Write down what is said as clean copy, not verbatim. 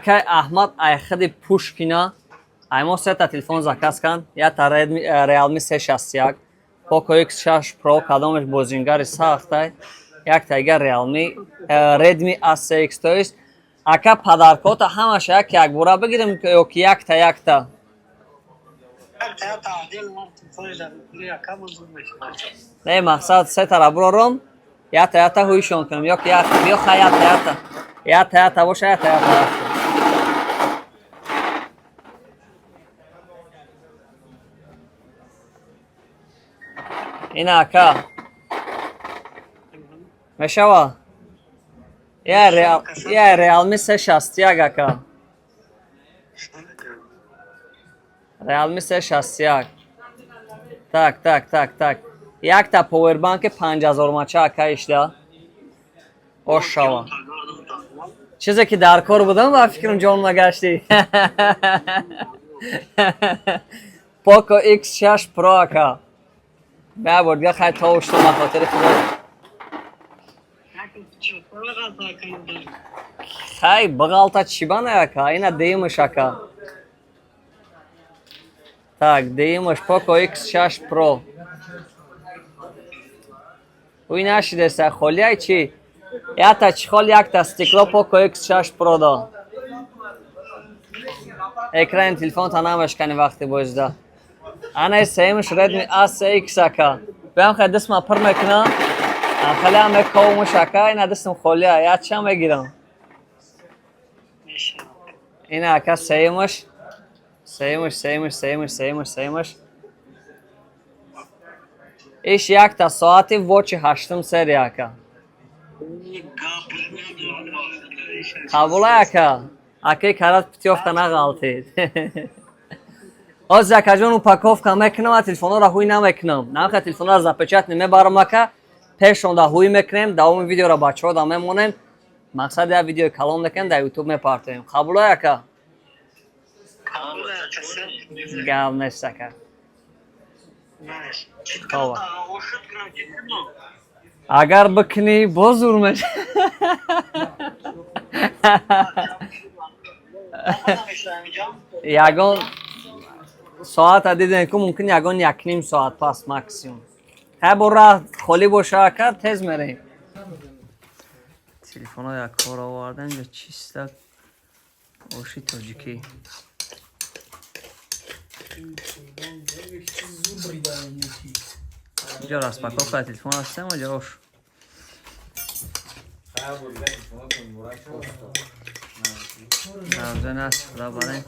Акай Аҳмад айхади Пушкина аймо сета телефон заказ кан. Ята Realme C61, Poco X6 Pro, кадомеш бозингари сахтай. Якта ига Realme Redmi A3X. То есть ака, подаркота ҳамаша як якбора бигирем ё ки якта якта? Не, мақсад сетара бурором, ята ята ҳуйшон кунам ё ки ё ха ята ята ята ята боша, ята ята. Ина, ака, мешава я Realme C61, ака, Realme C61. Так, так, так, так, якта повербанки 5000 мача, ака, ишда ошава. Чизе ки дар кор будам, ба фикрам ҷон нагаштӣ. Poco X6 Pro, ака, бя бор дига, хай то ушто ба хотири худо. Хай, бағалта чӣ бана, ака? Ина деимаш, ака. Так, деимаш Poco X6 Pro. Уй нашидеса, холиай чӣ? Якта чехол, якта стекло Poco X6 Pro до. Экрани телефонта намешкани вақти бозида. Ана сеимаш Redmi A3X, ака. Биам, хай, дастма пур мекунам. Хеле ҳам мековумуш, ака, ина дастам холия, я ча мегирам. Ина, ака, сеимаш. Сеимаш, сеимаш, сеимаш, сеимаш, сеимаш. Иш якта соати Watch ҳаштум серия, ака. Қабула, ака. Акаи карат путёвка нағалтид. Ҳозир, акаҷон, упаковка мекунам ва телефонҳоро ҳуй намекунам. Намха телефонҳоро запечатанный мебарам, ака. Пешонда ҳуй мекунем, давоми видеоро бачаҳо да мемонем. Мақсад як видеои калон мекунем, дар Ютуб мепартоем. Қабула, ака? Гап нест, ака. Хоб. Агар бикунӣ, боз зур меша. Ягон соата дидем ку, мумкин ягон якним соат пас максимум. Хай, бо раҳ холӣ боша, ака, тез мерем. Телефонҳо як кор овардем, ҷо чиста оши тоҷикӣ. Инҷо распаковка телефон ҳастем, оҷо ош. Навза наст, худо барем.